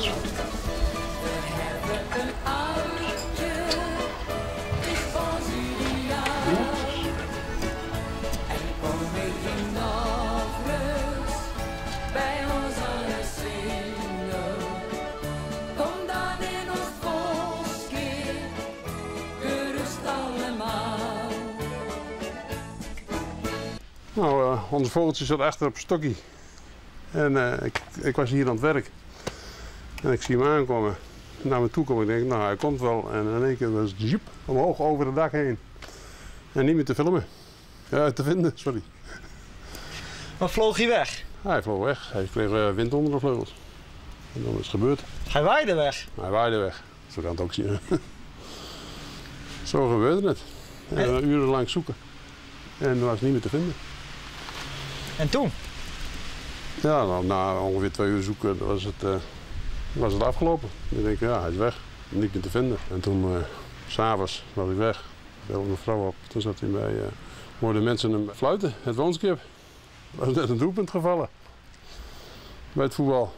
vogeltjes. Nou, eh, ons vogeltje zat achter op een stokje. En eh, ik, ik was hier aan het werk. En ik zie hem aankomen. Naar me toe komen. Ik denk, nou, hij komt wel. En in één keer was het joep, omhoog over het dak heen. En niet meer te filmen. Ja, te vinden, sorry. Maar vloog hij weg? Hij vloog weg. Hij kreeg eh, wind onder de vleugels. En dan is het gebeurd. Hij waaide weg? Hij waaide weg. Zo kan het ook zien. Zo gebeurde het. En urenlang zoeken. En dat was niet meer te vinden. En toen? Ja, nou, na ongeveer 2 uur zoeken was het afgelopen. Ik denk, ja, hij is weg. Niet meer te vinden. En toen, s'avonds, was ik weg. Ik belde mijn vrouw op. Toen zat hij bij, hoorden mensen hem fluiten, het woonskip. Er was net een doelpunt gevallen. Bij het voetbal.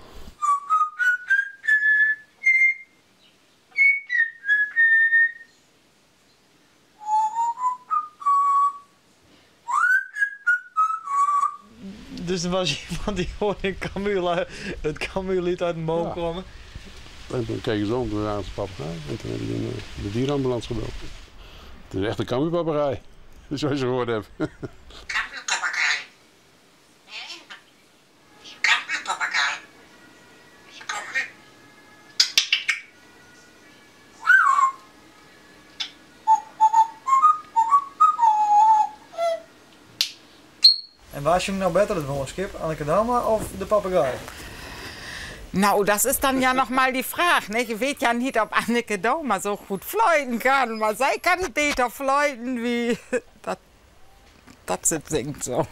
Dus er was iemand die hoorde het Cambuurlied uit een boom komen. En toen keken ze om, toen zagen ze de papegaai. En toen hebben ze de dierenambulance gebeld. Het is echt een Cambuurpapegaai, zoals je gehoord hebt. Cambuurpapegaai. Cambuurpapegaai. Cambuur. En waar zingt nou beter het woonskip? Anneke Douma of de papegaai? Nou, das ist dann ja noch mal die Frage. Ne? Ich weiß ja nicht, ob Anneke Douma so gut fleuten kann. Maar zij kan beter fleuten wie dat ze zingt zo.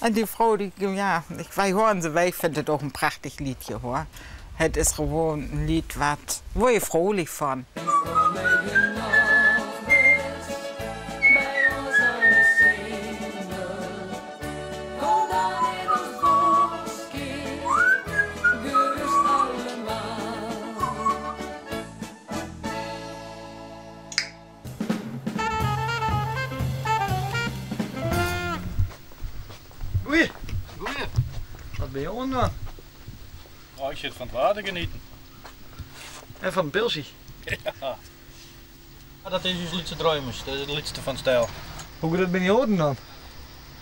En die vrouw, die, ja, ik, wij horen ze, wij vinden het ook een prachtig liedje, hoor. Het is gewoon een lied wat, word je vrolijk van. Goeie. Goeie. Wat ben je onder? Oh, ik zit van het water genieten. En van het pilsie. Ja. Dat is dus Lietse Dreumers, dat is het liedste van het stijl. Hoe gaat het bij die hoorden dan?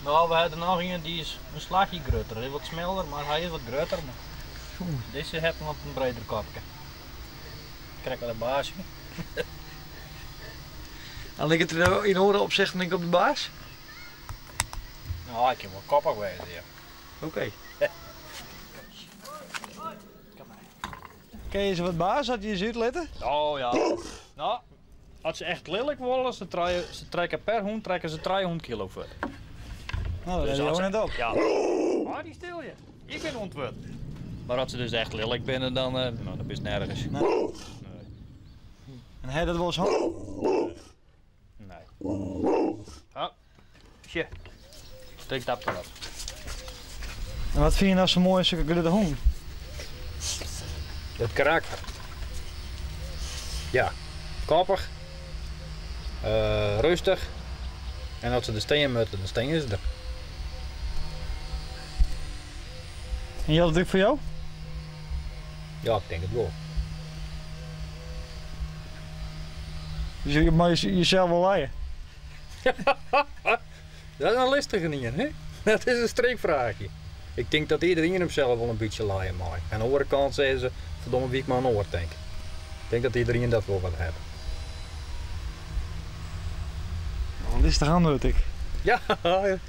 Nou, we hebben er nog een die is een slagje groter. Hij is wat smeller, maar hij is wat groter. Maar deze heeft nog een breder kopje. Ik krijg wel een baasje. En ligt het er in oren op zich denk ik op de baas? Nou, ik kan wel koppig wezen, ja. Oké. Ken je ze wat baas? Had je ze uitletten? Oh ja. Nou, als ze echt lelijk worden, ze trekken per hond trekken ze 300 kilo voor. Nou, dat Dus heb je als ook ze net op. Ja. Maar die stil je. Ik ben ontword. Maar als ze dus echt lelijk binnen, dan, nou, dan is het nergens. Nee. Nee. En hij dat wel eens hand? Nee. Oh, shit. Steek dat erop. En wat vind je nou zo mooi als zulke grote hond? Het karakter. Ja, koppig. Rustig. En als ze de steen moeten, dan steen ze er. En geldt het ook voor jou? Ja, ik denk het wel. Dus je mag jezelf wel leiden? Dat is een lastige niet, hè? Dat is een streekvraagje. Ik denk dat iedereen hem zelf wel een beetje laaien mag. Aan de andere kant zeggen ze, verdomme wie ik maar een oor denk. Ik denk dat iedereen dat wel wat hebben. Een listig antwoord ik. Ja, ik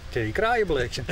zie je kraaienbliksem.